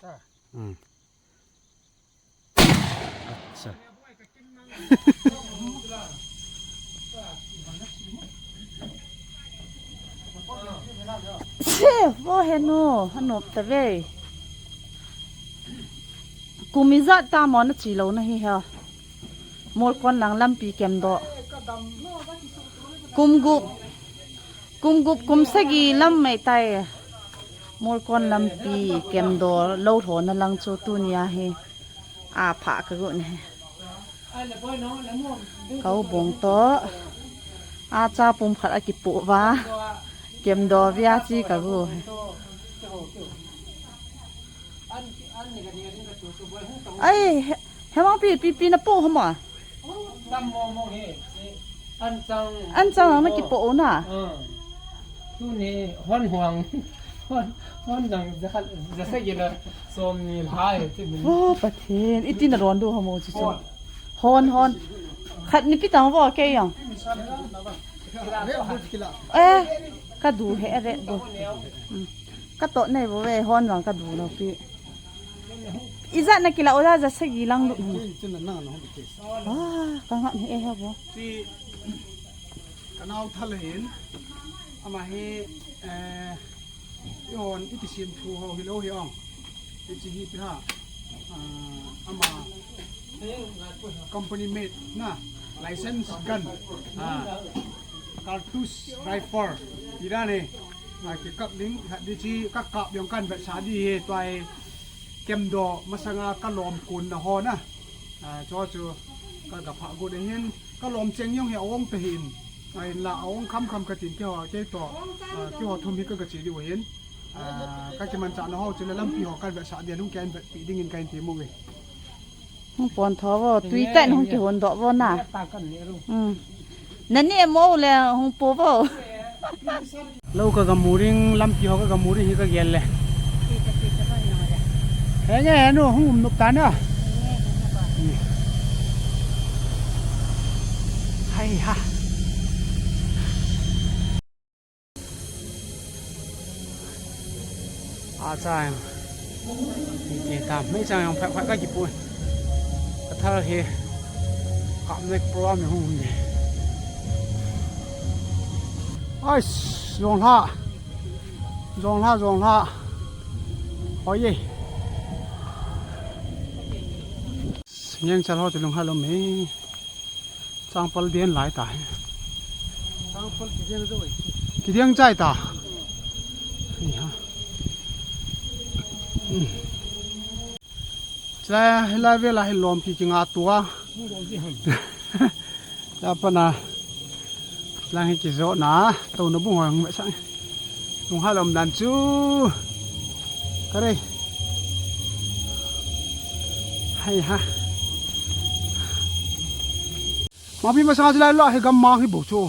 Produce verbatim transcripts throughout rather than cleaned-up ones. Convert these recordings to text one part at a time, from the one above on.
Hmm. Acha. Che, vo henu, anop tave. Kum ijat ta mo nachi lou nahi ha. Molkon lang lampi kemdoh. Kum gup. Kum gup kum sagi lam mai tai. Molkon lampi kemdoh lou lhona lang chu tunia hi. Apha ka got ne. Ka u bong toh. Acha pum khat akipoh uva. Kemdoh via chi ka got. Ai, he, hemang pi, pi, pi napoh hama. Tam mo mo he. An chang. An chang lang nakipoh u na. Ah. Tuni hon huang. Hon, hon jang jakhat, jasagi la som ni lai ti ni. Oh, Pathen. Iti na ron du hamo chu chu. Hon. Hon, hon. Khat ni pi tang vo kei jong. Eh, ka du he re du. Hmm. Ka toh nei vo ve hon jang ka du no pi. Ijat na kila u ja, jasagi lang lut. Ah, ka ngap ni e ha bo. Ti ka nau thal hin. Ama hi, eh, i hon i kisem thu ho hilou hi ong. Hichi hi pi ha. Ah, ama company made na license gun. Ah, cartridge rifle. Ira ne. Ah, kikap ding, khat di chi, ka kap jong kan vetsah di hi, tua hi kemdoh masanga ka lom kun na ho na. Ah, chu chu ka ga pha got ahin, ka lom cheng jong hi a ong ta hin. Ah, hinla a ong kham kham ka tin keiho, kei toh, ah, keiho thum hi ka ga che diu ahin. Ah, ka kimanchah na ho chu le lampi ho kan vetsah di, hung ken vetpi ding in ka hin ti mo e. Hung pon tho vo, tui tai hung kihon doh vo na. Hmm. Na ni mo le hung po vo. Lou ka ga mu ring, lampi ho ka ga mu ring hi ka gel le. He nge, he nu, hung um nup ta na. Hmm. Hai ha. Acha em. Ni ti tam. Mei chang jong phat phat ka kipu. Ka thal hi. Kap nek program ni hung ni. Ais, jong la. Jong la, jong la. Hoi ye. Ngeng chal ho chu lung ha lo me. Changpal den lai ta hi. Changpal kideng jo ai. Kideng chai ta. Ni ha. Hmm. Chulai, lai vela hi lom ki kinga tua. Lom ki ham. Chapa na. Lang hi kijo na. To na bung hong me sang. Lung ha lom dan chu. Ka re. Hai ha. Mapi masang a chulai lo hi gam mang hi bou chu.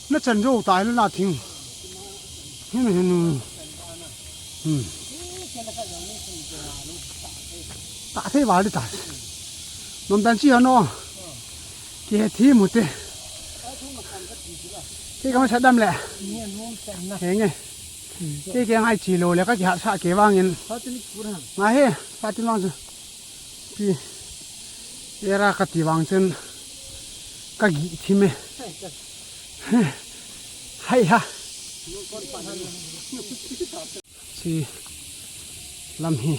Na chan jo ta hi lo na thing. Hin hin. Hmm. Ta thei val di ta. Nom dan chi ha no. Ki he thi mu te. Ki ka ma sa dam le. He nge. Ki ke ngai chi lo le ka ki ha sa ke vang in. Ngai he, sa ti mang chu. Pi. Era ka ti vang chen ka gi thi me. Hai ha. Chi lam hi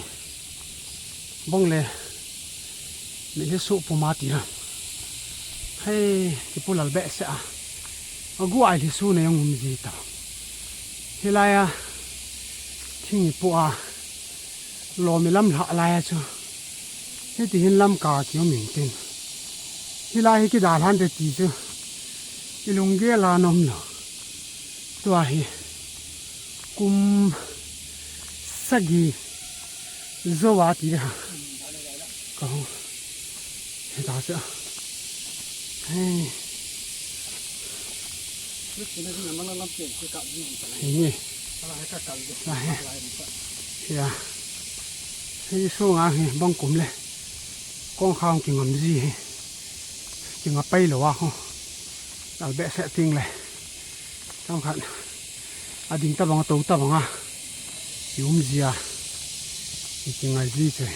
bong le mi le su pu ma ti na. Hai, ki pu lal be se a. A gu ai le su ne yang um ji ta. Hilai a thing i pu a. Lom i lam lha lai a chu. Hiti hin lam ka ki um in tin. Hilai hi kidalhan te ti chu. I lunggel a nom lo. Tua hi. Kum sagi jo a ti ha. Ka hung. Hita chu. Hei. Hei ni. Hei. Hei. Hei sunga hi bang kum le. Kong khang kingam ji hi. Kinga pai lo a ho. Al be se ting le. Tam khan. A ding ta bang a to ta bang a. Ki um ji a. Ki ngai ji che.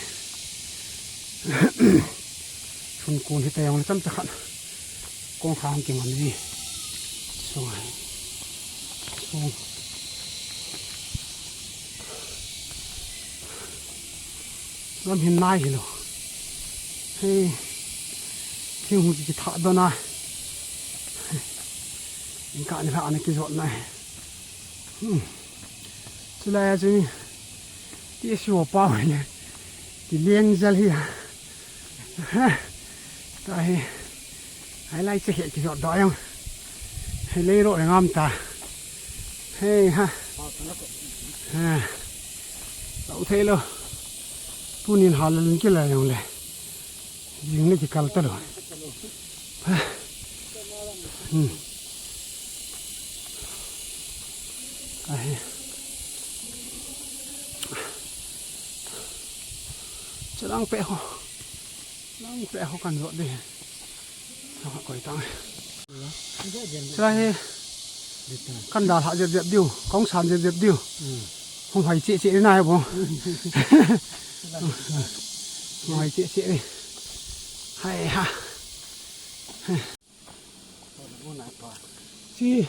Sun kun hi tayong le cham cha khan. Kong khang ki ngai ji. Sungai. Sung. Lam hin nai hi lo. Hei. Thing hu ki tha do na. In ka ni la ana ki jot na. Hmm. Chulai a chu ni. Ti si ho pa ho le. Ti leng jal hi. Ha. Ta hi. Hai lai che he ki jot da yang. Hai lei ro le ngam ta. Hei ha. Ha. Lau thei lo. Tunin hal lun ki la yang le. Jing le ki kal ta lo. Hmm. Ahi. Chalang pe ho. Lang pe ho kan jot de. Sa koi tang. Sila hi kan dal ha jep jep diu, kong san jep jep diu. Hmm. Hung hai che che na hai bo. Hung hai che che ni. Hai ha. Si.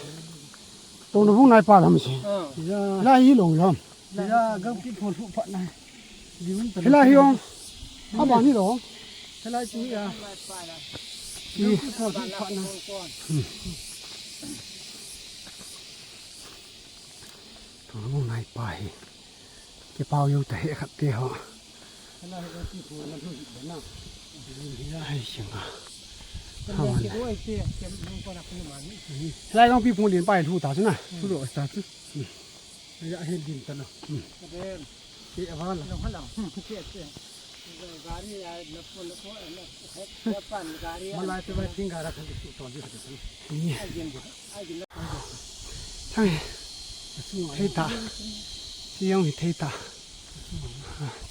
Tong na bung nai pa lam si. Ah. Ya. La yi long lam. Ya, gang pi phon hu phat na. Hila hi ong. Haba ni lo. Hila chu ya. Hi. Ki phon hu phat na. Tong na bung nai pa hi. Ki pau yo ta he khat te ho. Hila hi ong ki phon na hu hi na. Hai sing a. Haba ni. Hila gang pi phon lin pa hi hu ta chu na. Hu lo ta chu. Ya he din ta lo. Ka den. Ti a val. Lo hala. Ti a ti. Gari ya na po na po na. He pan gari ya. Malai te bai thing gara kan ti to ji ta. Ni. Ai din. Ai din. Thang. Thei ta. Si yong hi thei ta.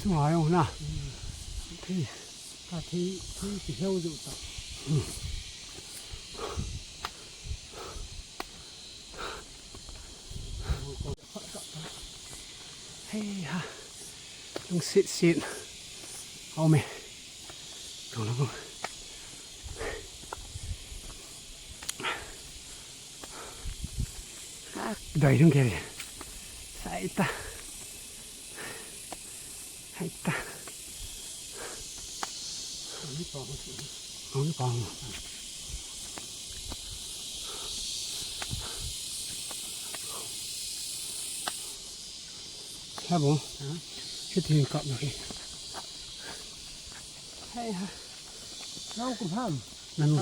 Sunga yong na. Thei. Ka thei, thei ki heu ju ta. Hei ha. Lungset set. Au me. Tong na bung. Ha, dai lung ke. Sai ta. Hai ta. Ang pa ho. Ang pa ho. Habo. Ha? Hitin kap na ki. Hai ha. Nang kum ham. Nang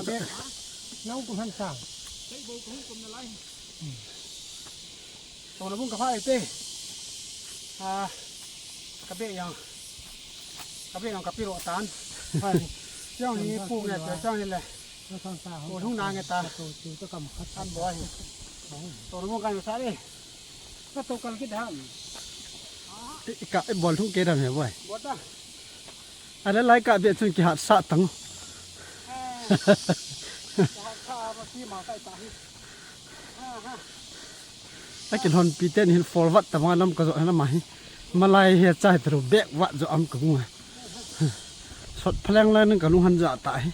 kum ham sa. Tong na bung ka phai te. A, ka be yang. Ka be yang ka pi ro tan. Hai. Chang ni pu nge te chang ni le. Ko lhung na nge ta. Ko chu ta kam khat. An boi. Tong na bung ka sa le. Ka to kal ki dam. Ka e bol thung ke dam he boi. Bol ta. Are lai ka be chun ki hat sa tang. Aki lhon pi ten hin forward ta ma lam ka jo na ma hi. Malai he cha he tru back wat jo am ka ngu. Sot phaleng lai nang ka lung han ja ta hi.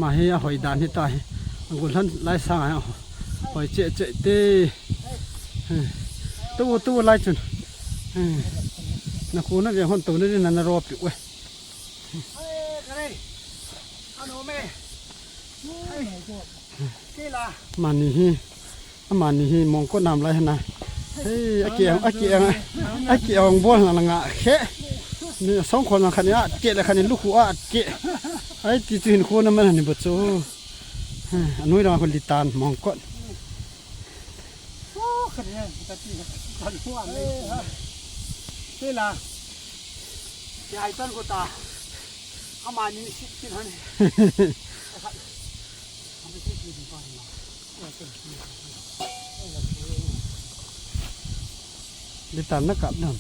Ma hi a hoi dan hi ta hi. Gul han lai sang a hoi che che te. Tu tu lai chun. Na khu na ve hon to na na ro pi we. Mani hi, amani hi mongko nam lai hena. Hei, aki ang, aki ang, aki ang bol na nga khe. Ni song khon na khani a, ke la khani lukhu a, ke. Ai ti chu hin khu na man ni bo chu. Anui la khon li tan mongko. Tela. Ki hai ton ko ta. Ama ni sit kin han. Di tan na kap nam.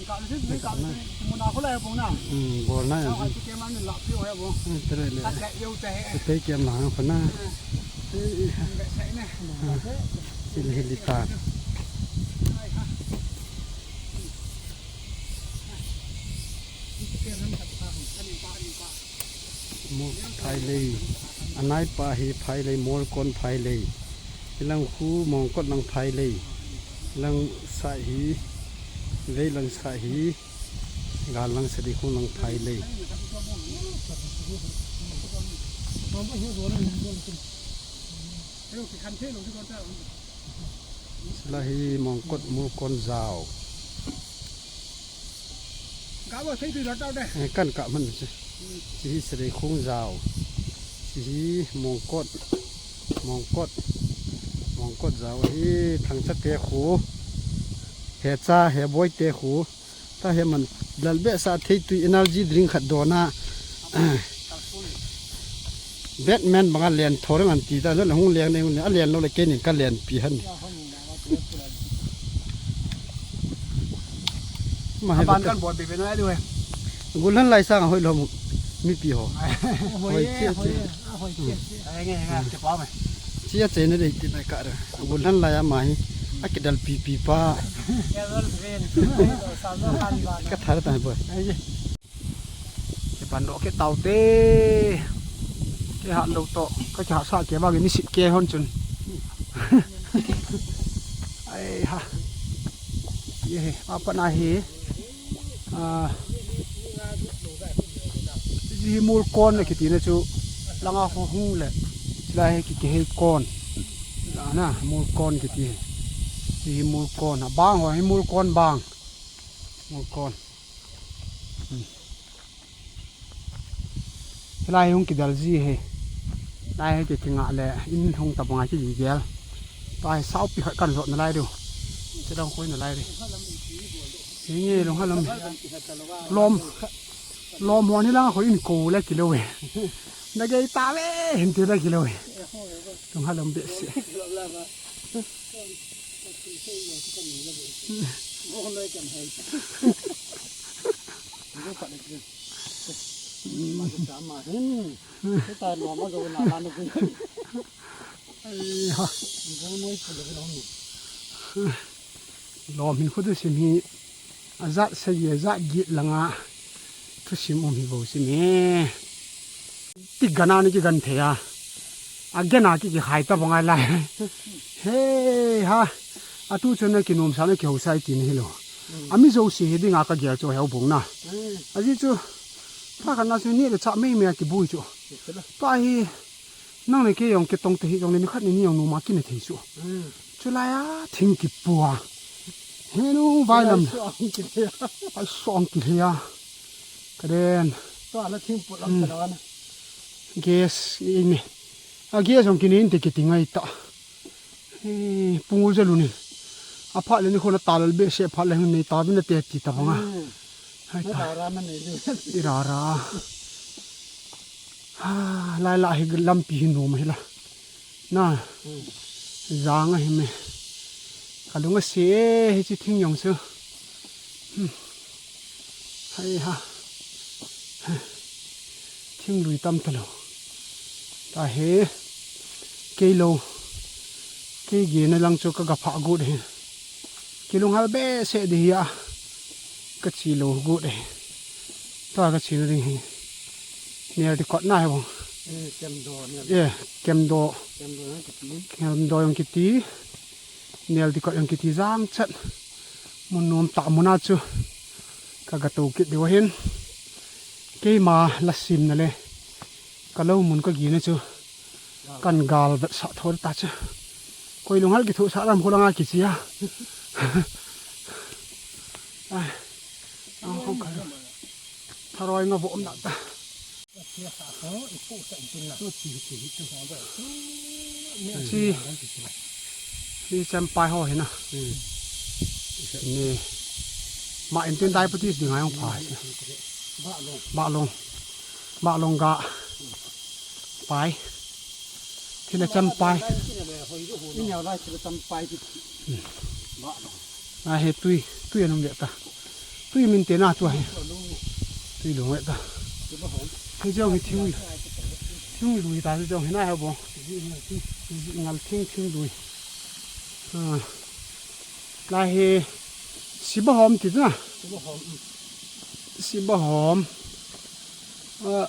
Kap na sit, kap na. Muna ko la ya bong na. Hmm, bol na ya. Ai, ti ke man la pi o ya bong. Hmm, tere le. Kat le yo te he. Te ke ma ko na. Sai ne. Hili hili ta. Ai ha. Phailei. Anaipa hi Phailei, Molkon Phailei. Hilang khu Mongkot lang Phailei. Hilang sa hi, vei lang sa hi, gal lang sa di khu lang Phailei. Sila hi Mongkot Molkon jao. Ka bo thei tu la tau de. Eh, kan ka man se. Chi hi Srei Khung jao. Chi hi Mongkot. Mongkot. Mongkot jao hi Thangcha te khu. He cha, he boi te khu. Ta he man lal be sa thei tu energy drink khat dona. Batman banga len thorang an ti ta, no le hung len ne, hung len, a len lo le kenin ka len pi han. Ma he Aban kan bol be be na diu he. Gulan lai sang hoi lo mu, mipi ho. Hoi, hoi, che, hoi, che. Hoi, che, che. Ai, nge, nge, che pa me. Chi a che ne dei ti nai ka ra. Gulan lai ama hi. A kidal pi pi pa. Ka thar ta boy. Ai, che. Ke pan lo ke tau te. Ke ha lo to. Ka ke ha sa ke ba ke ni sit ke hon chun. Ai ha. Ye he. Apa na he. Ah. Hi Molkon na kiti na chu. Langa ho hung le. Sila he ki ke he kon. La na Molkon kiti he. Hi Molkon. Abang ho hi Molkon bang. Molkon. Hmm. Hilai hung kidal ji he. Lai he ke kinga le in hung ta banga ki gel. Pai sau pi khat kan jot na lai diu. Che dang khoi na lai diu. Hinge lung halam. Lom. Lom hon hilang khoi in ko le kilo e. Na gei ta ve hin ti le kilo e. Lung halam be se. Ai ha. Lom hin khu thusim hi ajat sagi ajat get langa thusim um hi bo sim e. Ti gana ni ki gan thei a. A gena ki ki khai ta bang ai lai. He ha. A tu chun na ki nom sa na ki ho sai ti ni hi lo. A mi zo si hi dinga ka gel chu heu bung na. A ji chu. Pa kan na chu ni le cha mei mei a ki bui chu. Pa hi. Nang le kei jong kitong te hi jong le ni khat ni ni jong numa kine thei chu. Chulai a thing kipua. Henu vailam. Ai song kilhei a. Ka den. Gas ini. A gas jong kine in te kiti ngai ta. He, pungul jalu ni. A phat le ni khona talal be se phat le hun nei ta vin a te ti ta banga. Hai ta. I ra ra. Ha, lai la hi lampi hi nom hi la. Na. Jang a hi me. Ka lung a se e, hi chi thing jong su. Hmm. Hai ha. Thing lui tam ta lo. Ta he. Kei lo. Kei ge na lang chu ka ga pha gut he. Kilunghal behseh ding hi a, ka chi lo got e. Tua ka chi na ding hi. Nel ti kot na he bong. Eh, kemdo, nel. Eh, kemdo. Kemdo jong kiti. Kemdo jong kiti. Nel ti kot jong kiti jang chat. Mun nom ta mun a chu. Ka ga to kit diu hin. Keima la sim na le. Ka lo mun ka gina chu. Kan gal vet sa thor ta chu. Koi lunghal ki thu sa ram ko langa ki chia. Ai. Ang ko ka. Tharoi nga vo om na ta. Chi. Hi chem pai ho hi na. Ni. Ma in tin diabetes ding ai ong pha. Ba long. Ba long ga. Pai. Thina chem pai. Ni nyau lai thina chem pai ki. Ba long. A he tui, tui anung le ta. Tui min te na tua hi. Tui lung e ta. Hi jong hi thing. Thing lui ta jong hi na ha bo. Ngal thing thing lui. Ah. La hi siba hom ti na. Siba hom. Ah.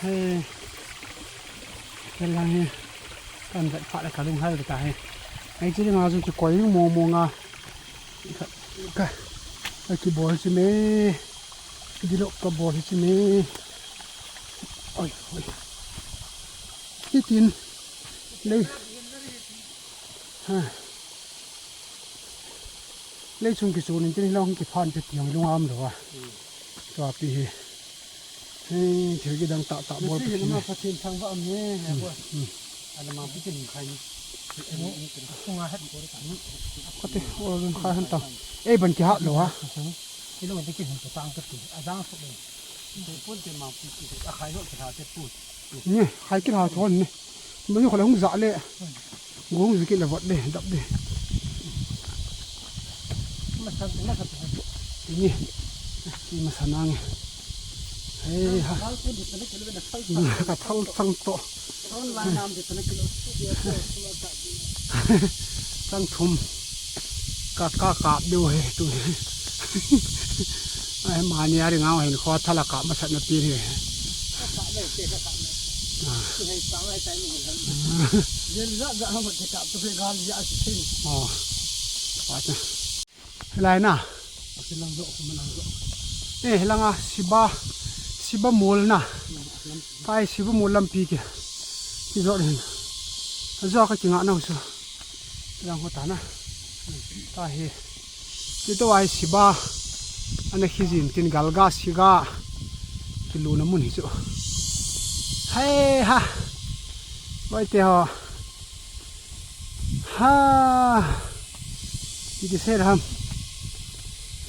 He. Kelang he. Kan vet phat le kalung hal ta he. Ai chi nga jong kikoi mong mong a. Ka, ka, ka kibol chi me. Dilok kabol chi me. Oi, oi. Hitin. Lei. Ha. Lei chung kichun in tin hilong kiphan pe tiang lung am lo a. Tua pi hi. Hei, thil kidang tah tah bol. Pathen thangvah um e, he bol. Ana ma pi kin khai ni. Ko te, o lun khai han tang. Ei ban kihat lo ha. Ilung te kin tang ka ti. Adang so le. Te pun te ma pi kin. A khai lo te ha te pun. Ni, khai kit ha thon ni. Mani khole hung ja le. Gung ji kit le vot de, dap de. Ni, ki masa nang. Hei ha. Ka thal chang to. Chang thum. Ka, ka, ka, deu he tu. Ai, mani ari ngau hin kho thala ka masat na pi hi. Ah. Oh. Wata. Lai na. Eh, langa siba, siba mol na. Kai siba mol lampi ke. Ki jot hin. Ajo ka kinga na usu. Lang ho ta na. Ta he. Kito ai siba. Ana khijin tin galga siga. Kiluna mun hi chu. Hei ha. Bai te ho. Ha. Ki se ham.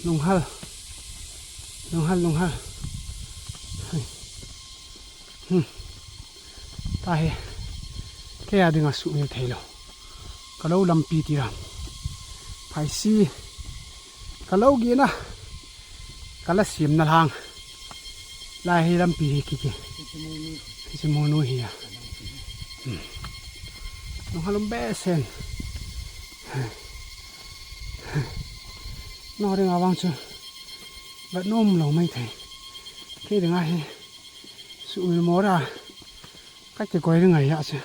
Lunghal. Lunghal, lunghal. Hei. Hmm. Ta he. Kei a dinga suhmil thei lo. Ka lo lampi ti ram. Phaisi. Ka lo gina. Ka la siam na lang. Lai hi lampi hi kiki. Kisi munu hi a. Hmm. Nung halum be sen. No ring awang chu. Gat nom lo mai thei. Kei dinga hi. Suhmil mora. Ka kikoi ring a hi a chu.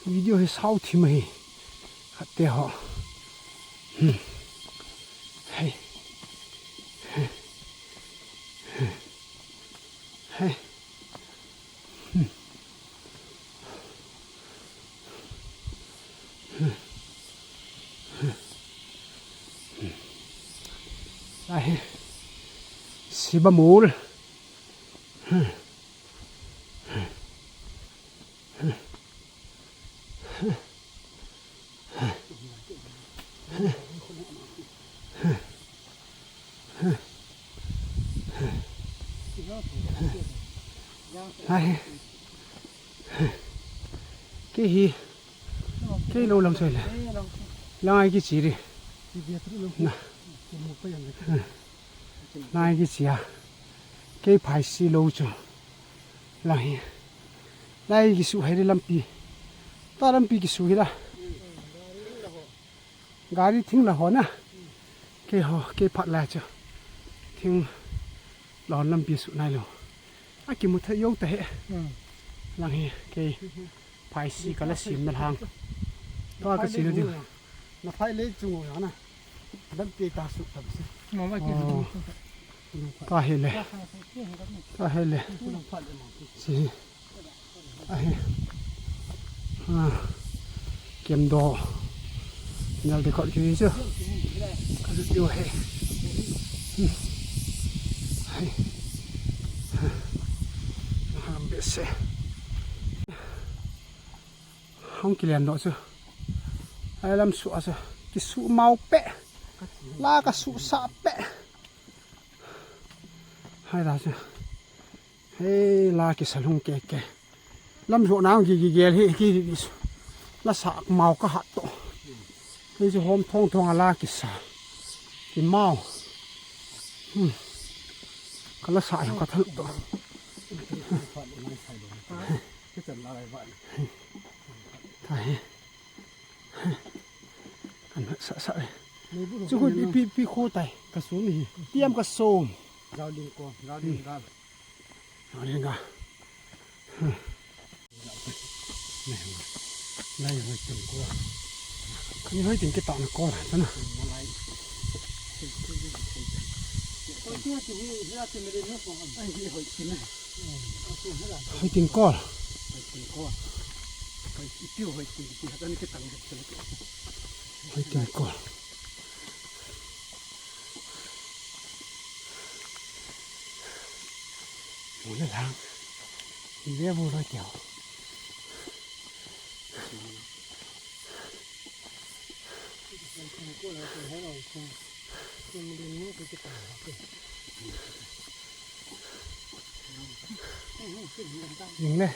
Video hi sao thim ahi. Khat te ho. Hmm. Hei. Hei. Hei. Hmm. Ahi. Siba mol. Hmm. Ahi. Kei hi. Kei lo lam soi le. Lang ai kichi ri. Na. Lang ai kichi a. Kei phaisi lo chu. Lang hi. Lai kisu hai ri lampi. Ta lampi kisu hi la. Gari thing la ho na. Kei ho, kei phat la chu. Thing la hon lampi su nai lo. A kimu thei yo ta he. Hmm. Lang hi, kei phaisi ka la sim na lang. Tua ka si na ding. Na phai le chung o ya na. Lampi ta su ta si. Mama ki. Oh. Ta he le. Ta he le. Si. Ahi. Ah. Kem do. Nal de kot ki chu. Ka ju tiu he. Ham behseh. Hung kilian doh chu. Ai lam suh a chu. Kisuh mau peh. La kasuh sah peh. Hai la chu. Hei, la kisa lhung keke. Lam lhuh nang gi gi gel hi ki di su. La sa mau ka hat to. Hei, si hom thong thong a la kisa. Ki mau. Hmm. Ka la sa ka thal to. Ta he. Kan sa sa. Chu hui pi pi pi khu tai. Ka sum hi. Tiam ka sum. Rau ding ko, rau ding gal. Rau ding gal. Nai hoi tin ko. Kan hoi tin kita na ko la sana. Hoi tin ko. Hoi tin ko. Hoi tin ko. Muna lang. Ile bu lo kya. Jing le.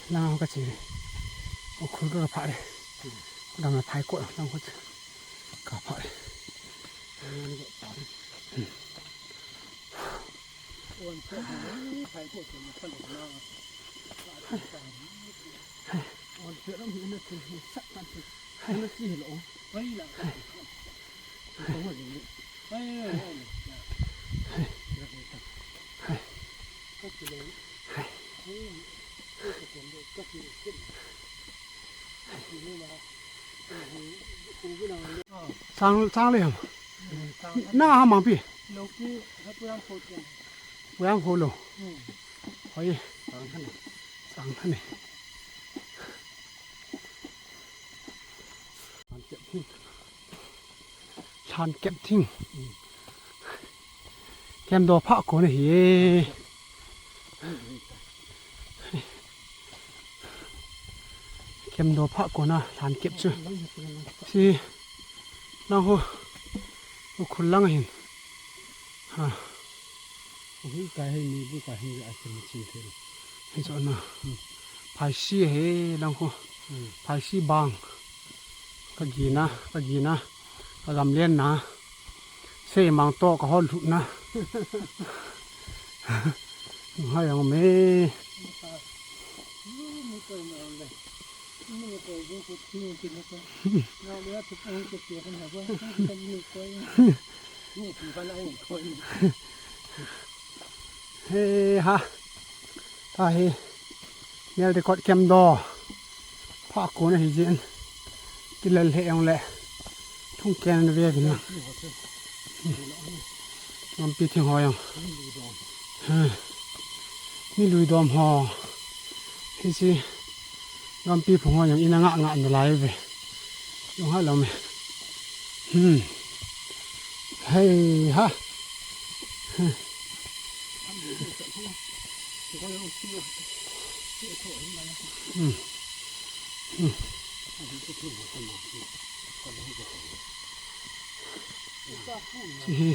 Lang ka chi. O khul ka pha le. Dang la phai ko lang ko. Ka pha le. Sang, sang le ham. Na ha mang pi. Lo pi, ha pu yang pho chen. Pu yang pho lo. Hmm. Hoi. Sang han. Sang han. Lhan kep thing. Kemdo pha ko na hi e. Kemdo pha ko na lhan kep chu. Si. Na ho. U khul lang hin. Ha. Hui kai hei ni bu kai hei a kin chin thei. Hei chu na. Hmm. Phai si he lang ho. Hmm. Phai si bang. Ka gina, ka gina. Ka gam len na. Sei mang to ka hol thut na. Hai ang me. He ha. Ta hi. Mel de kot kem do. Pha ko na hi jin. Kilal he ong le. Thung ken ve vin. Lampi thing ho jong. Ha. Mi lui dom ho. Hi si. Lampi phung ho jong ina nga nga na lai ve. Jong ha lo me. Hmm. Hei ha. Hmm. Hmm. Hmm. Hiche hi.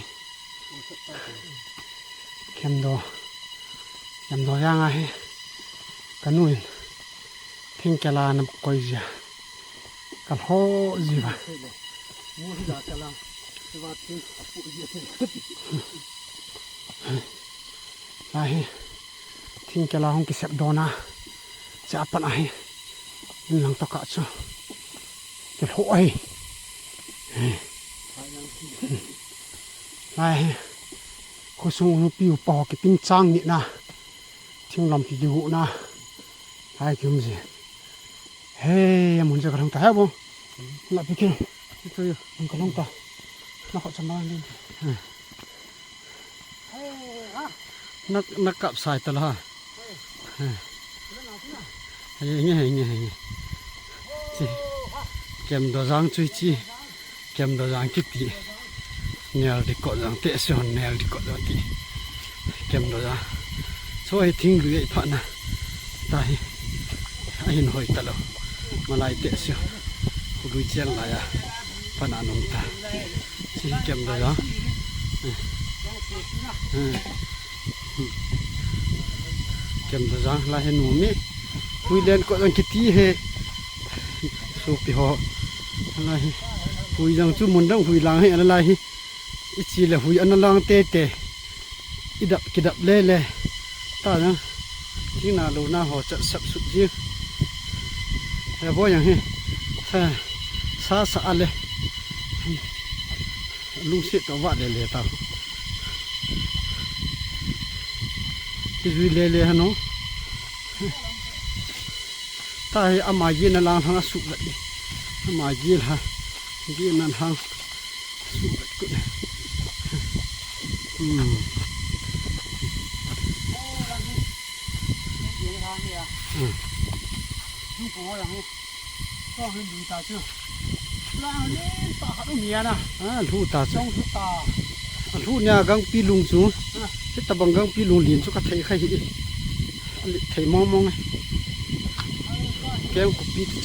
Kemdo. Kemdo jang ahi. Ka nu in. Thingkela na koi jia. Ka lho jiuva. Lai hi. Thingkela hung kisep dona. Cha pan ahi. In lang to ka chu. Kilho ahi. Lai hi. Khosung nupi upa ho kipin chang ni na. Thinglam kikihuhna. Hai kium ji. Hei, amun je ka lhung ta hai bo. Na pi kin. Ito yo. Ka lhung ta. Na kho chama ni. Na, na kap sai ta la. Hei, nge, hei, nge, hei, nge. Chi. Kemdo jang chu chi. Kemdo jang kiti. Nel dikot jang te se hon nel dikot jang ti. Kem do ja. So hi thing lui ei pha na. Ta hi. A hin hoi ta lo. Malai te se. Khu lui chel la ya. Pana nung ta. Si hi kem do ja. Eh. Eh. Kem do jang la hi nu mi. Hui len ko jang kiti he. Sopi ho. La hi. Hui jang chu mun dang hui lang he la hi. Ichi le hui ana lang te te. Idap kidap le le. Ta jang. Thing na lo na ho chat sap sut ji. He bo jang he. Sa sa sa a le. Lungset to va le le ta. Kijui le le hano. Ta hi ama ji na lang hang a su la. Ama ji la. Ji na hang. Su la ku. Hmm. Hmm. Tong hin lui ta chu. Lang lin ta khat um hian a. A, lhu ta chu. Tong lhu ta. A lhu nia gangpi lung chu. A. Hitabang gangpi lung lin chu ka thei kha hi. A lit thei mong mong e. Kem kupi chu.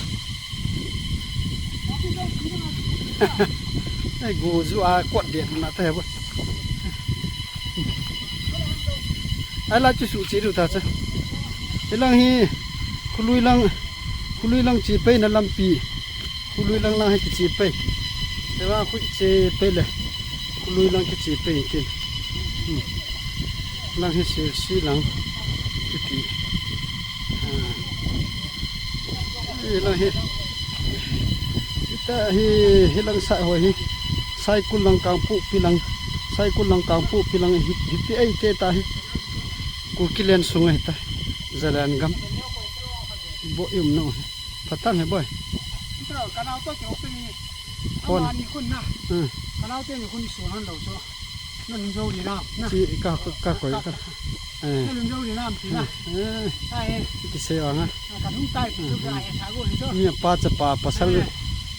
Ai, go zu a kot det na ta he bo. Ai la chu su chi lu ta chu. Hilang hi khului lang, khului lang chi pei na lampi. Khului lang lang hi kichi pei. Te wa khu chi pei le. Khului lang kichi pei kin. Hmm. Lang hi si si lang. Kiti. Ah. Hilang hi. Ita hi, hilang sai ho hi. Saikul lang Kangpokpi lang. Saikul lang Kangpokpi lang hi, hi pi ei te ta hi. Kuki len sung hi ta. Zalan gam. Bo i um no. Phatang he boy. Ito, kanao to kiro pe ni. Kon. Ama ni kun na. Hmm. Kanao te ni kun ni sunan lo to. Nun jo ni na. Na. Chi ka, ka, ka koi ka. Eh. Nun jo ni na am ti na. Eh. Ai. Ki se wa nga. Ka nung tai ki jo ka ai sa go ni to. Ni pa cha pa pasal. Eh.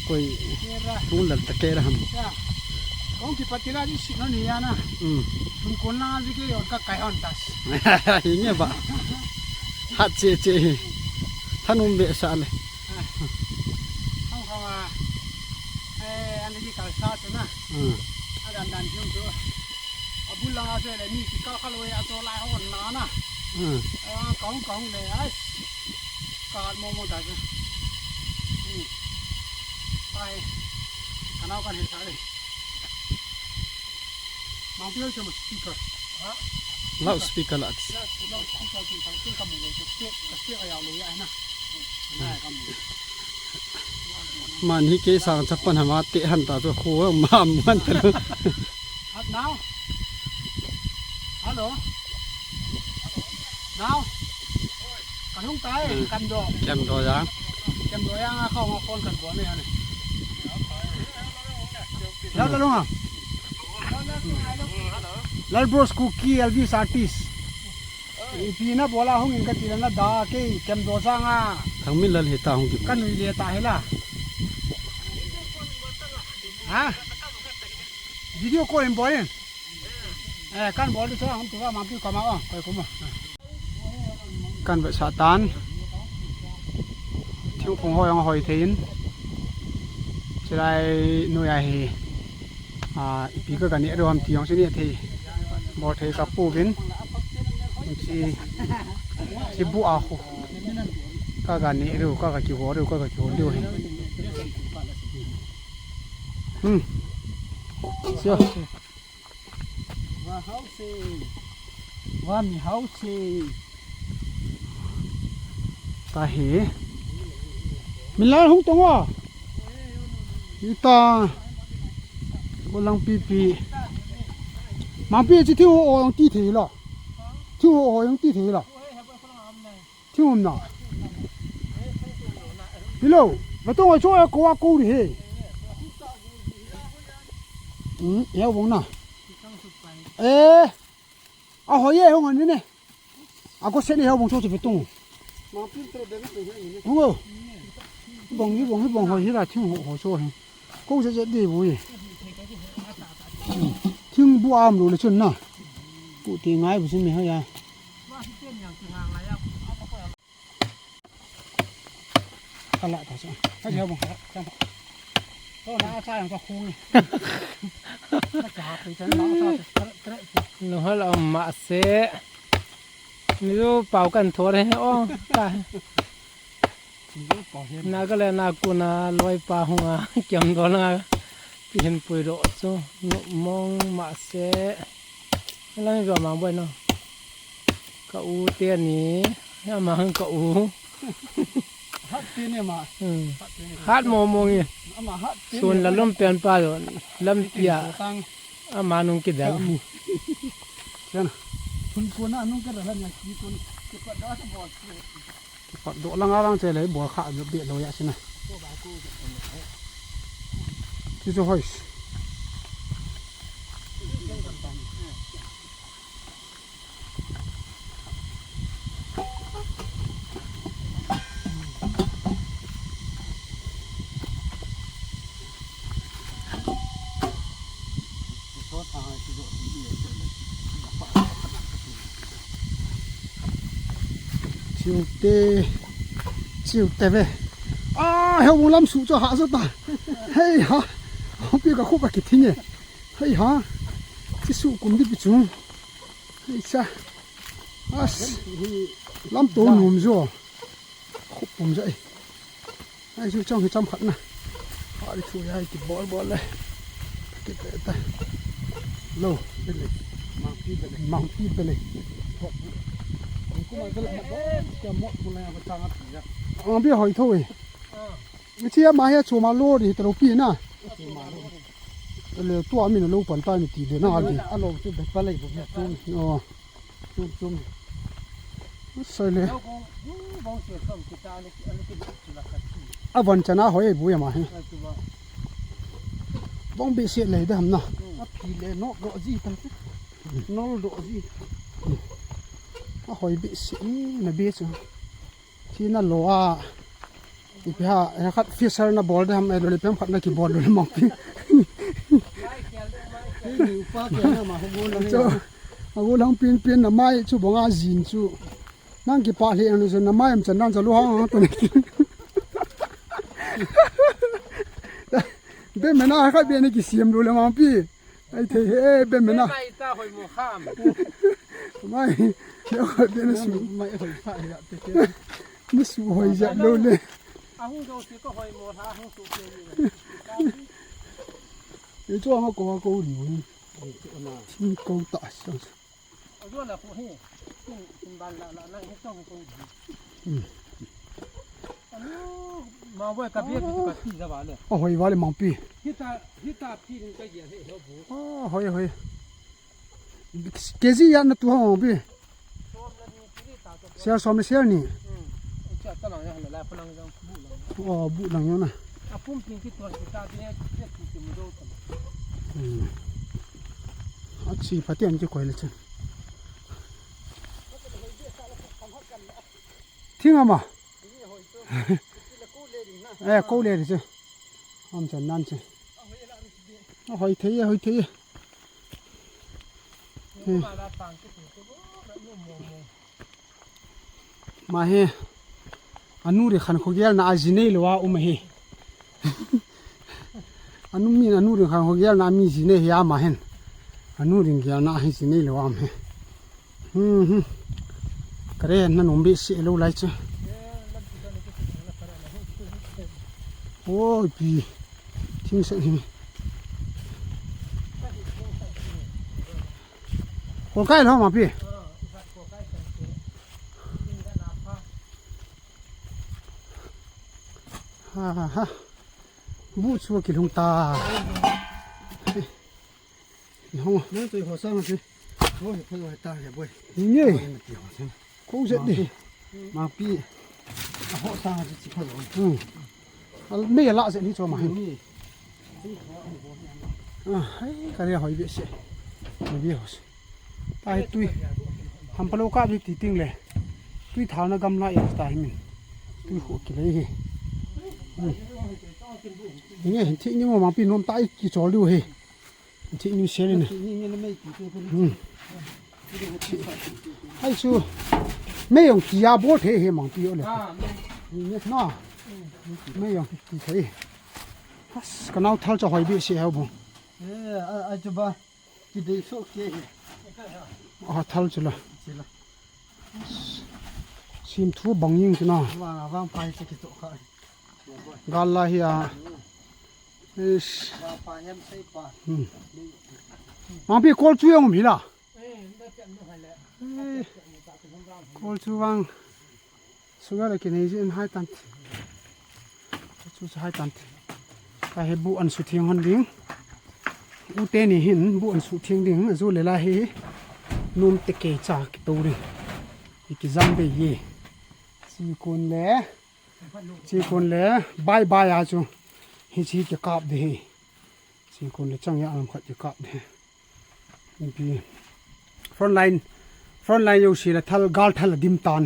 Koi. Ni ra. Tung lal ta ke ra ham. Ya. Kong ki patila di si no ni ya na. Hmm. Tung kon na di ke yon ka kai hon tas. Hi nge ba. Hat che che hi. Thanum be sa le. Hong hong a. Eh, an ki kal sa tu na. Hmm. A dan dan jung tu. A bul lang a se le ni ki kal kal we a to lai hon na na. Hmm. A kong kong le ai. Ka mo mo ta se. Hmm. Ai. Kanao kan he sa le. Mang pia se mo speaker. Loudspeaker la. Man hi ke sang chapan hama te han ta chu khu ma man ta lo. Hot now. Hello. Now. Kan hung tai, hmm. Kan do. Kan do ya. Kan do ya nga khong khon kan do ne ani. Ya ta lo nga. Lal Bros Kuki L V Satis. Ipi na bola hung in ka ti la na da ke kem do sa nga. Thang min lal he ta hung ki. Ka nui le ta he la. Ha? Video call in bol in. Eh, kan bol di sa hung tu ka ma pi ka ma o, koi kuma. Kan vet sah tan. Thingphung hoi ang hoi thei in. Chilai noi a hi. A, ipi ka ga neh diu ham ti jong chu neh thei. Bol thei ka pu vin. Chi, chi bu a khu. Ka ga neh diu, ka ga kiho diu, ka ga kiho diu hi. Hmm. Sio. Wa hau se. Wa mi hau se. Ta hi. Min lai hung tong o. Ita. Ko lang pipi. Mang pi chi thiu ho jong ti thei lo. Thiu ho jong ti thei lo. Thiu um na. Hello. Ba tong o cho ko a ko ri he. Hmm, ya bong na. Eh. A hoi e hung an ne. A ko se ni hau bong cho chu pe tung. Hung o. Bong hi bong hi bong hoi hi la thing ho ho cho hi. Ko se je di bu hi. Bu am lu le chun na. Pu ti ngai bu sin mi ha ya. Kala ta sa. Ka ja bong ha. To na sa yang ka khung. Ka ja pe chan na sa tre tre. Lu hal am ma se. Ni lu pau kan thor he o. Ka. Nagaland a kona loipa hunga kiam dol nga kihin puidoh chu nuh mong mah se. Lang jo mang boi no. Ka u te ni, ama hung ka u. Hat te ni ma. Hmm. Hat te ni. Hat mo mo ngi. Ama hat te ni. Sun la lum pen pa jo, lam pia. Tang. Ama nung kidal. Ka mu. Sen. Thun kona nung ka dalan ya ki kon. Ki pa da sa bol. Kipat doh lang alang che le bol kha be lo ya sina. Chu chu hoi. Chiu te, chiu te ve. A, he u lam su cho ha zo ta. Hei ha. Hopi ka khu ba ki thing e. Hei ha. Chi su kum di pi chung. Hei cha. As. Lam to num zo. Khup pum jai. Ai, chu chong hi cham khat na. Ai, thu ai ki bol bol le. Ki te ta. Lo, bele. Mangpi bele. Mangpi bele. Kuma bele ma do. Ka mo ku la ya ba chang a pi ya. Ang bi hoi tho e. Chi ma he chu ma lo ri to lo pi na. Le tu a mi lo pan ta mi ti de na a di. A lo chu be pa le bu ya tu. Oh. Chum, chum. Sai le. Lo bong, bong, bong se som kita ni, ani ki chula khat. A van chana hoi bu ya ma he. Ai, tu ba. Bong be se le da ham na. Hmm. A phi le no do ji ta. No do ji. A hoi be se na be se. Chi na lo a. Ipi ha, he khat fisher na bol de ham, eh, lo le pem khat na ki bol lo le mangpi. Hei, ni upa ke na ma, ho bol na. Cho, a bol hang pin pin na mai chu bong a jin chu. Nang ki pa le na chu na mai am chan dan cha lo hang hang to ne. Be me na khat be ni ki siam lo le mangpi. Ai thei he, be me na. Mai ta hoi mo kham. Mai, ya hoi be na su. Mai hoi pha ya te te. Na su hoi ja lo le. A hung do si ko hoi mo ha hung su te ni. Ei chu ha ko ha ko ri ni. Ei chu na. Thing ko ta sa. A zo la ko he. Tin, tin ban la la na he tong ko. Hmm. Anu, ma boi ka bia bi ka ti ja ba le. A hoi ba le mangpi. Hita, hita pi ni ka ya he ho bu. A, hoi, hoi. K G ya na tu ha mangpi. Sial som le sial ni. Hmm. Cha ta lang ya la la pa lang jang bu lang. Oh, bu lang ya na. A pum pin ki ton ki ta de, de ki ki mu do ta. Hmm. A chi pa ti an ki koi le chen. Thing ama. Eh, ko le ri che. Am chan nan che. A hoi thei, a hoi thei. Hmm. Ma he. Anu ri khan kho gel na a ji nei lo a um he. Anu mi anu ri khan kho gel na mi ji nei he ama hen. Anu ri gel na he ji nei lo a um he. Hmm, hmm. Kare na nom be se lo lai chu. Oi, pi. Thing se hi. Ko kai lo ma pi. Ha, ha, ha. Bu chu ki lhung ta. Nihong. Nang tui ho sang a si. Ho he phalo he ta he boi. Ni nge. Ho he na ti ho sang. Ko zet di. Mangpi. A ho sang a si chi phalo. Hmm. Al me la zet ni cho ma hin. Ni. Ah, hai ka ria hoi be se. Ni be ho se. Ta he tui. Ham phalo ka bi ti ting le. Tui thal na gam la ya ta hi min. Tui ho ki le hi. Hmm. Ni nge hin thi ni mo mangpi nom ta i ki chol diu hi. Thi ni se ni. Ni ni mei ki tu. Hmm. Ai chu. Mei jong ki a bol thei he mang pi o le. Ah, mei. Ni ni na. Mei jong ki thei. As, ka nao thal cha hoi bi se ha bu. Eh, ai chu ba. Ki dei so ke he. A thal chu la. Chu la. Sim thu bang jing chu na. Vang, vang pai chu ki to kha. Gal la hi a. Is. Vang pa hem sei pa. Hmm. Mang pi kol chu jong um hi la. Eh, kol chu vang. Sunga le kinei jin hai tan. Chu chu hai tan. Ka he bu an su thing hon ding. U te ni hin bu an su thing ding. Zu le la hi. Num te ke cha ki to ding. Ki jam be ye. Chi kun le. Chi kun le. Bye bye a chu. Hi chi ki kap de hi. Chi kun le chang ya am khat ki kap de. Ipi. Front line, front line jouse la thal, gal thal a dim tan.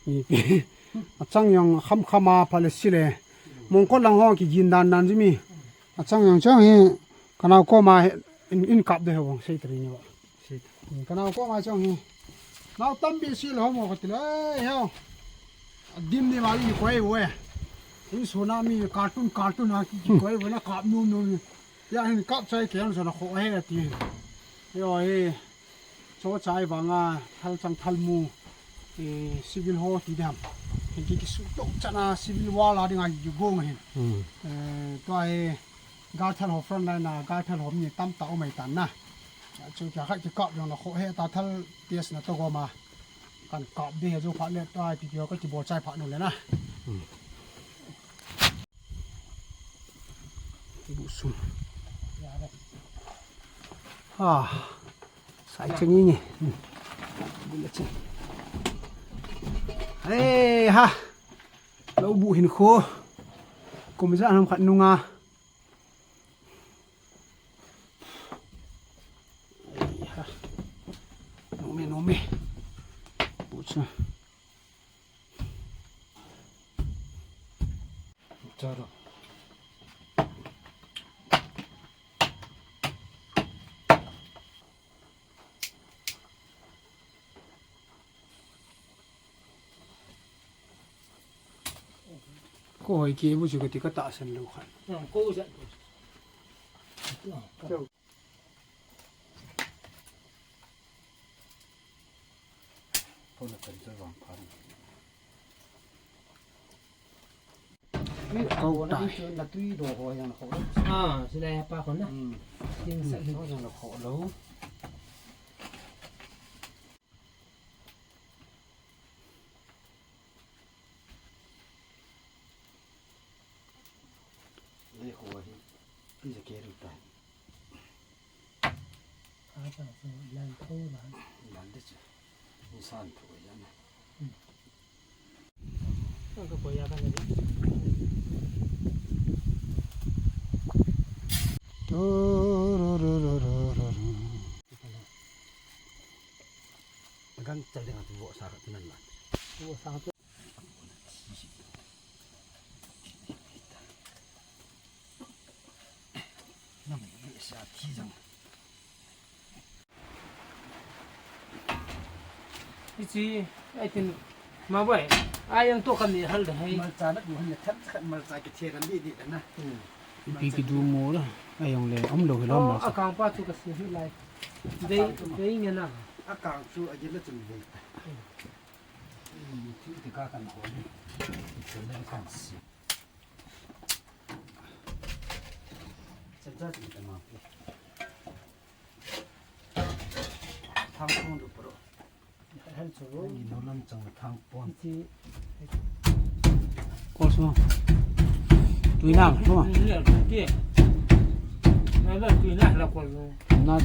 Ipi. A chang jong kham kham a pha le si le. Mongkot lang ho ki jin dan dan ji mi. A chang jong chang hi. Ka nao koma hi, in, in kap de ho bang sei tari ni ba. Sei. Ka nao koma chang hi. Nao tam bi si lo mo ka ti le. Ei, ho. A dim ni ma i koi we. In su na mi cartoon, cartoon ha ki, ki koi we na kap num num. Ya hin kap chai ke an sana kho he ti. Yo he. Cho chai vanga thal chang thal mu. E, civil ho ti dam. Hin ki ki su to chana civil war la ding a ki gong hin. Hmm. E, to he gal thal ho front line na gal thal ho mi tam ta o mai tan na. Chu kya khat ki kap jong na kho he ta thal test na to go ma. Kan kap de he jo pha le ta pi pi ho ka ki bol chai pha nu le na. Hmm. Bu sung. Ah, sai chang ni ni. Bu le chang. Hey ha. Lo bu hin kho. Kum ja ham khat nunga. Hey ha. Nome, nome. Bu sung. Charo. Ko hoi ke bu chu ka ti ka tahsan lou khan. Ko ja. Ko na kan sa vang phan. Ko tai. Na tui do ho yang ko. Ah, sila ya pa ko na. Hmm. Ting sa. Ko yang ko lo. Ei, ko hi. Pi ja ke ru tai. Ata so lan tho la. Lan de chu. Insan tho ya na. Hmm. Ang ka ko ya ka na. Tu ru ru ru ru ru ru. Gang chal ding atu vo sa ka tunan la. Vo sa ka. Hichi, ai tin, ma bai, ai ang to kami hal da hai. Malcha na du han le that khat malcha ki the kan di di da na. Hmm. Ipi ki du mo la, ai ang le, um lo hi lo malcha. Akang pa chu ka si hi lai. Dei, dei nge na. Akang chu a ji la chun dei. Hmm. Hmm, ti ti ka kan ho ni. Chun le kan si. Thang pon du pro. Hal chu. Ni no lam chang thang pon. Ko so. Tui na, ko. Ni le ke. Na ba tui na la ko. Na.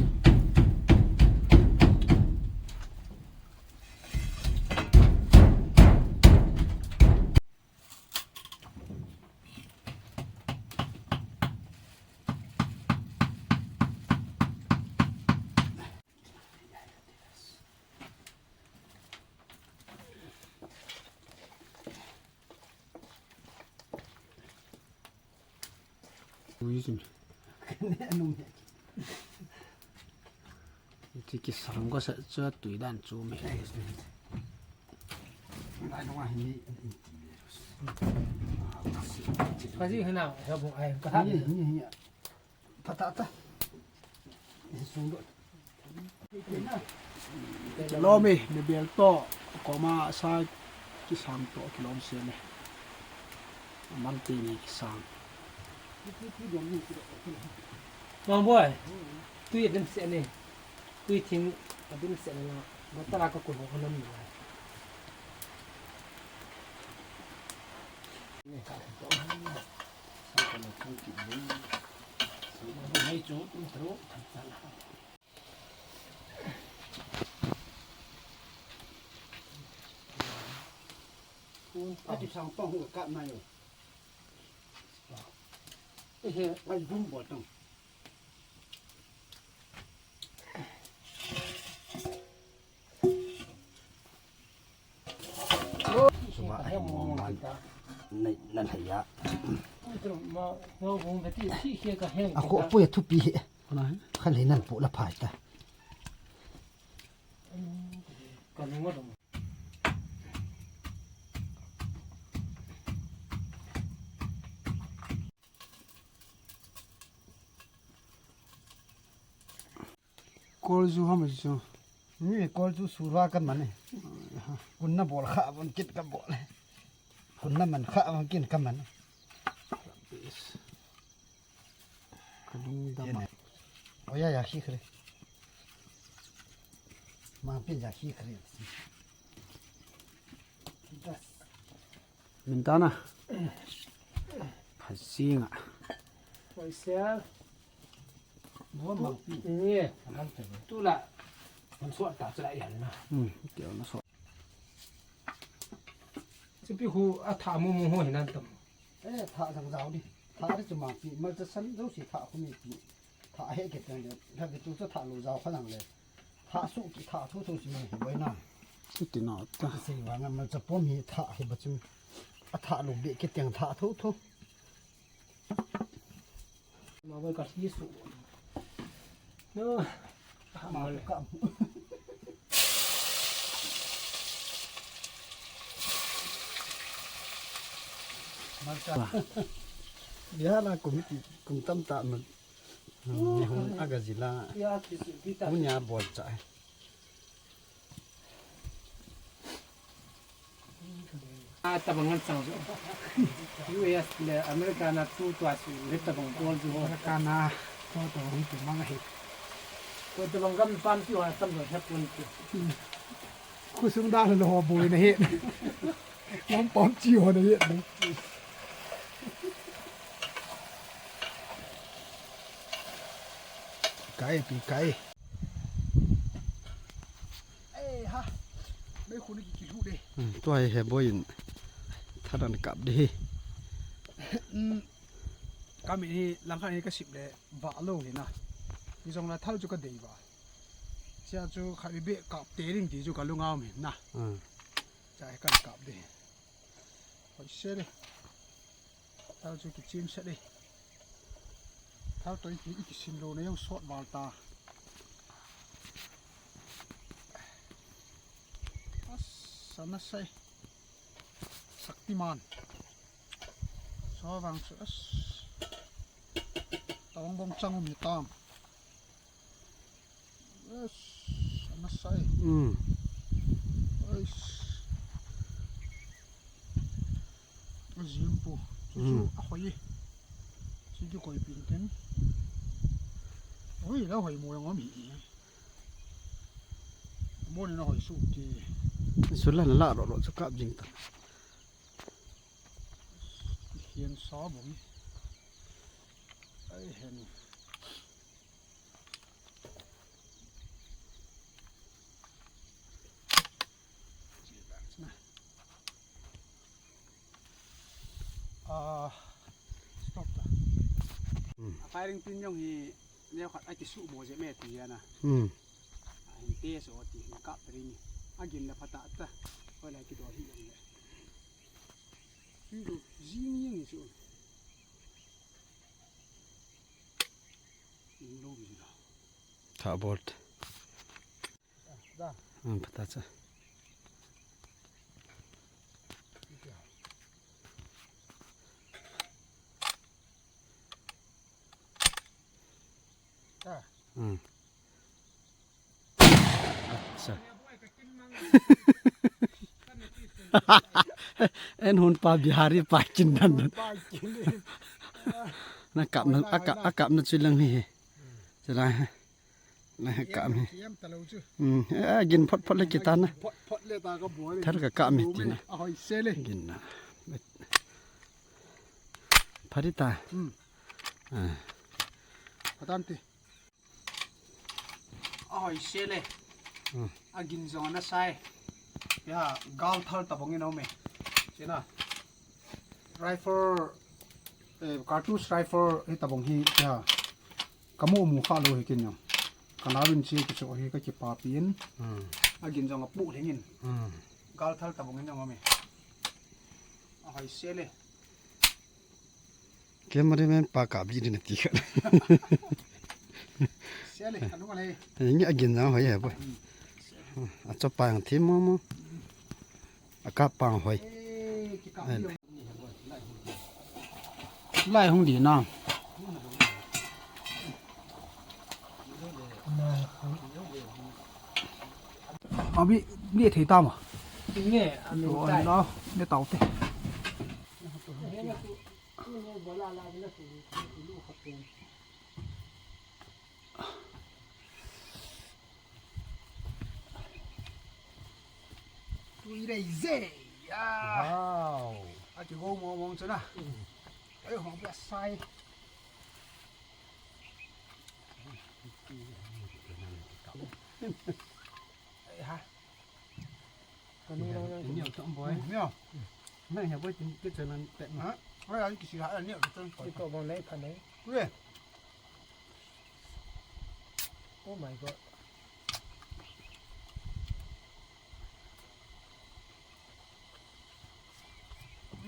Ui, sim. Anung he. Ti kisang ko sa chu tui dan chu mi. Kaji hina, ya bu ai, ka ha. Ni, ni, ni. Pata ta. Sung do. Kilom e, ni bel to, koma sa kisang to, kilom se ne. Aman te ni kisang. Mamboi, tui adim se ne. Tui thing adim se ne na. Bottle a ka kun ho nam na. Ati sang pang hu ka na yo. Ehe, ai dum bo tang. Suba ai mo man. Nai, na lhai ya. A ko pu ya thupi he. Kha lei nan pu la phai ta. Kol ju ham chu. Ni kol ju sura ka man e. Kunna bol kha ban kit ka bol. Kunna man kha ban kin ka man. Ka lung dam a. Oya ya khi khre. Ma pin ya khi khre. Min ta na. Pha singa. Oi sel. Bo ma pi. Ni. Tu la. Man so ta cha ya na. Hmm, ke na so. Chipi hu a tha mu mu ho hinan tam. Eh, tha jang jao di. Tha ri chu ma pi. Mal cha san jo si tha khu mi pi. Tha he ke tang de. Tha ke tu cha tha lo jao kha lang le. Tha su ki tha thu thu si mi boi na. Ti na ta. Sei vang a mal cha pom hi tha hi ba chu. A tha lo be ke teng tha thu thu. Ma boi ka si su. No. Mal ka. Biar lah kum ti, kum tam ta mal. Ni hung aga jila. Punya bol cha. A tabang ngan chang jo. U S le America na tu tua su le tabang bol jo. America na to to hi tu mang hi. Ko tabang gam pam ti wa tam jo hep pun ti. Khosung da lo boi na hi. Ngom pom chi ho na yet ni. Kai pi kai. Ei ha. Mei khu ni ki ki lu de. Hmm, tua hi he boi in. Tharan kap de hi. Hmm. Ka mi hi langkhat hi ka sip le va lo hi na. Ni jong la thal chu ka dei va. Chia chu kha bi be kap te ring ti chu ka lunga um hi na. Hmm. Cha hi kan kap de. Hoi se de. Thal chu kichim se de. Thal toi ki i kisin lo na jong sot val ta. As, sana sai. Shaktiman. So vang chu as. Tawng bong chang um hi tam. Yes, ana sai. Hmm. Yes. Azim pu. Chu chu, hmm, a hoi. Chu chu koi pin ten. Hoi la hoi mo jong mi. Mo ni na hoi su ki. Su la la ro ro chu kap jing ta. Hian sa bawm. Ai hen. Ah, stop ta. Hmm. A firing pin jong hi neo khat a kisu mo je me ti ana. Hmm. A hin te so ti hin kap ring. A gin la phata ta. Ko la ki do hi jong le. Chu chu, jing jing chu. Ing lo bi la. Tha bol. Hmm, pata cha. Hmm. Acha. En hun pa Bihari pa kin dan dan. Na kap na, a kap, a kap na chu lang hi. Chu lang hi. Na kap hi. Hmm. Eh, gin phot phot le kita na. Thar ka kap mi ti na. Gin na. Phari ta. Hmm. Ah. Patan ti. Ahoi se le. Hmm. Agin jong ana sai. Ya, gal thal tabang in aume. Sina. Rifle, eh, cartridge rifle hi tabang hi, ya. Kamu mu kha lou hi kin jong. Kana vin chi kicho hi ka kipapi in. Hmm. Agin jong apu lhing in. Hmm. Gal thal tabang in jong aume. Ahoi se le. Cameraman pa kap ji ding nati khat. Sia le, anu le. Nge agin jang hoi he boy. Acho pa jang thi mo mo. Akap pa jang hoi. Eh, kikap le. Lai hung di na. Abi, ni thei ta ma. Ni, ani tai. Ni tau te. Tui rei ze. Ya. Wow. Aki go mo mo chuna. Ai ho bia sai. Ai ha. Ka ni lo lo. Tin neo tong boy. Neo. Nang he boy tin ke chen an pet. Ha? Oi, ai kisi ha neo ke chen. Ki to bong nei pha nei. Ui. Oh my God.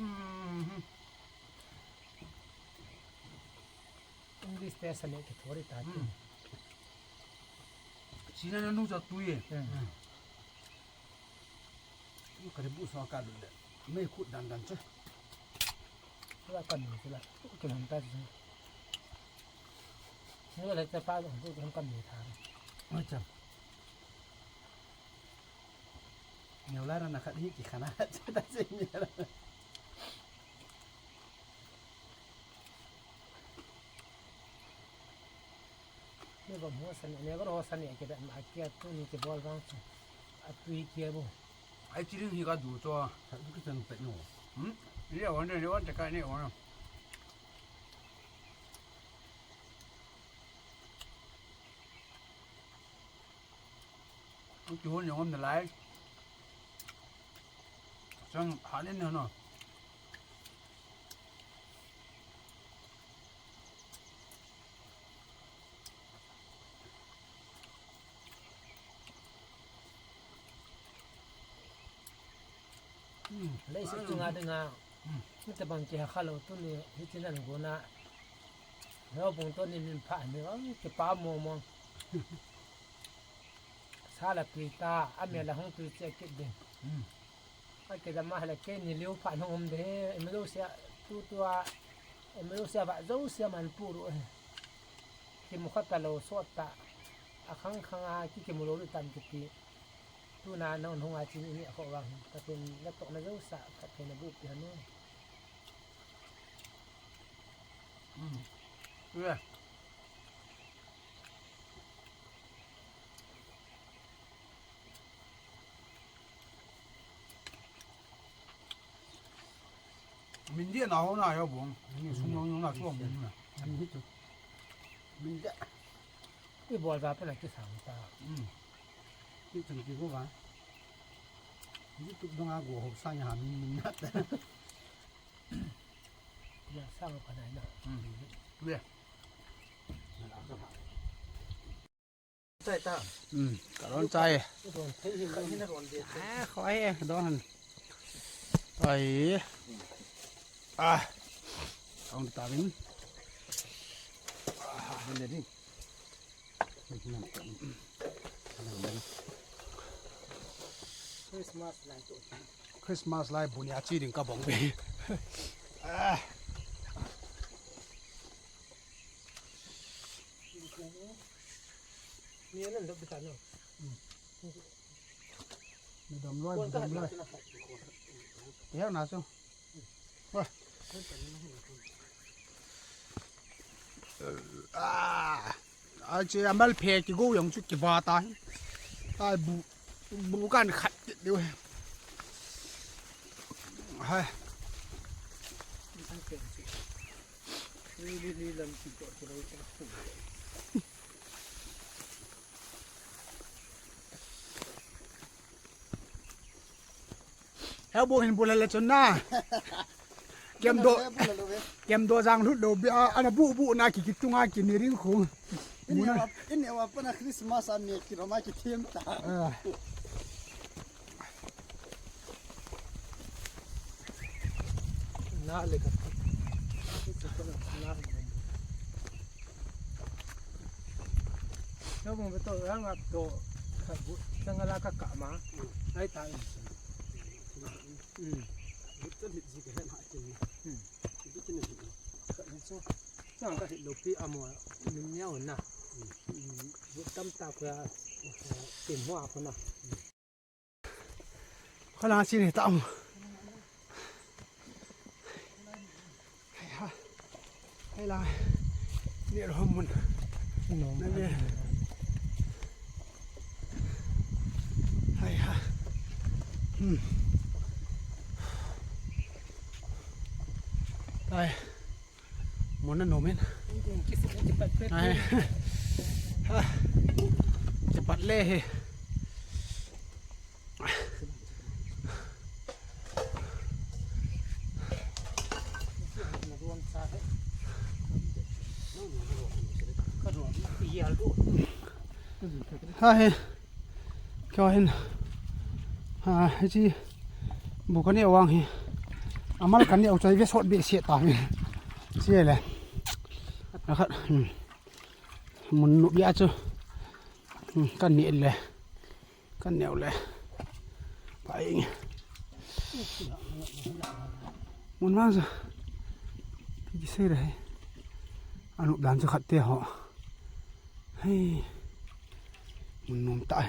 Mhm. English te sa ne ke thori ta. Hmm. China na nu sa tu ye. Hmm. Ka ri bu sa ka lu le. Mei khut dan dan chu. Sila ka ni sila. Ke han ta chu. Ni le te pa lu ke han ka ni tha. Acha. Neo la ra na khat hi ki khana. Chu ta se ni la. Ni bom ho san, ni bom ho san ni ke da ma kia tu ni ke bol bang chu. A tui kia bo. Ai, chi ding hi ka du cho. Ka du ka chan pet no. Hmm? Ni a wan de, ni wan te ka ni wan. Ku chu ni wan de lai. Chang ha ni no. Hmm. Leiset chunga dinga, hmm, hitabang kiha kha lou tuni, hitin an guna. Lou bung to ni min pha ni, ang kipa mo mo. Sa la tui ta, a me la hung tui che kit ding. Hmm. A ke da ma la ke ni liu pha hung um de, em lo sia tu tu a, em lo sia va zo sia man pu ru. Ki mu kha ta lou so ta. A khang khang a ki ki mu lou ri tam ki ti. Tuna nang hung a chin ni a kho vang. Ka tin la tok na zo sa ka thei na bu pi hanu. Hmm. Ui. Min dia na ho na yo bong. Ni sum long na chuang bong na. Ani hi chu. Min dia. I bol ba pe na ki sang ta. Hmm. Ki chung ki go ba. Ni tu dong a go ho sang ya min min na. Ya sang pa na na. Hmm. Ui. Chai ta. Hmm, ka don chai. Don thei hin, don hin don de. Ah, khoi, don han. Ai. Ah. Don ta vin. Ah, hin de ding. Christmas lai bu nia chi ding ka bong ve. Ah. Ni nan dok bita no. Ni dam loi, ni dam loi. Ni hau na chu. Wah. Ah. Ai che amal phe ki go yong chu ki ba ta. Ai bu, bu kan khat ki diu. Hai. He bu hin bu le le chun na. Kem do, kem do jang lut lo bia, ana bu bu na ki ki tunga ki ni ring khu. Ini wa, ini wa pana Christmas a ni ki roma ki thim ta. Ah. Na le ka. Na. Ka bu to rang ap to. Ka bu, sangala ka ka ma. Ai ta. Hmm. Hmm. Chang ka hit lopi amo, min niaw na. Hmm. Tam ta ko ya, tin hoa ko na. Kala sin he ta mo. Hai ha. Hai la. Ni ro mun. Hai ha. Hmm. Ai. Mun na nomen. Ai. Ha. Cepat le he. Ha he. Kyo hin. Ha, hichi. Bu ka neo vang hi. Amal ka neo chai ve sot be se ta ve. Se le. Akhat. Hmm. Mun nu bia chu. Hmm, ka ne le. Ka neo le. Pa ing. Mun vang sa. Ki se re. Anu dan chu khat te ho. Hei. Mun nom ta.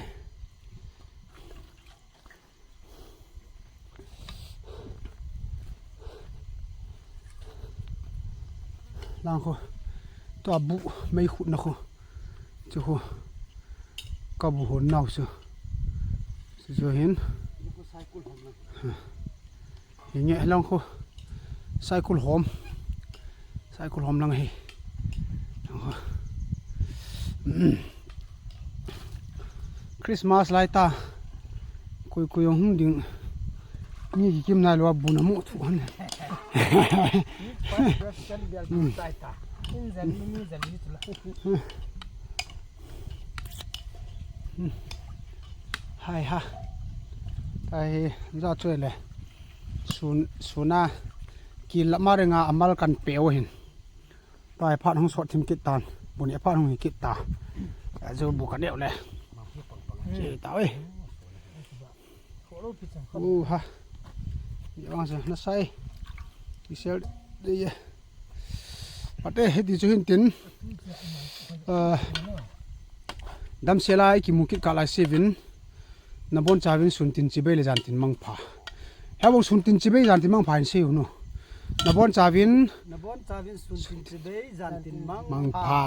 Lang khu. Tua bu mei khut na khu. Chu khu. Ka bu hon nau chu. Chu chu hin. Hi nge lang khu. Cycle hom. Cycle hom lang hi. Christmas lai ta. Kui kui hung ding. Ni ki kim nai lou bu na mu thu han. First Christian bel bu tai ta. In jan ni ni jan ni tu la. Hai ha. Tai hi ja choi le. Sun, suna. Ki lama renga amal kan pe o hin. Tai phat hung sot thim kit tan. Bu ni phat hung hi kit ta. Ajo bu ka neo le. Che ta oi. U ha. Ni vang sa na sai. Ki sel de ye. Ate hiti chu hin tin. Ah, dam se lai ki mu kit ka lai sivin. Na bon chauvin sun tin chibai le jan tin mangpha. He bou sun tin chibai jan tin mangpha in sei u nu. Na bon chauvin. Na bon chauvin sun tin chibai jan tin mangpha. Mangpha.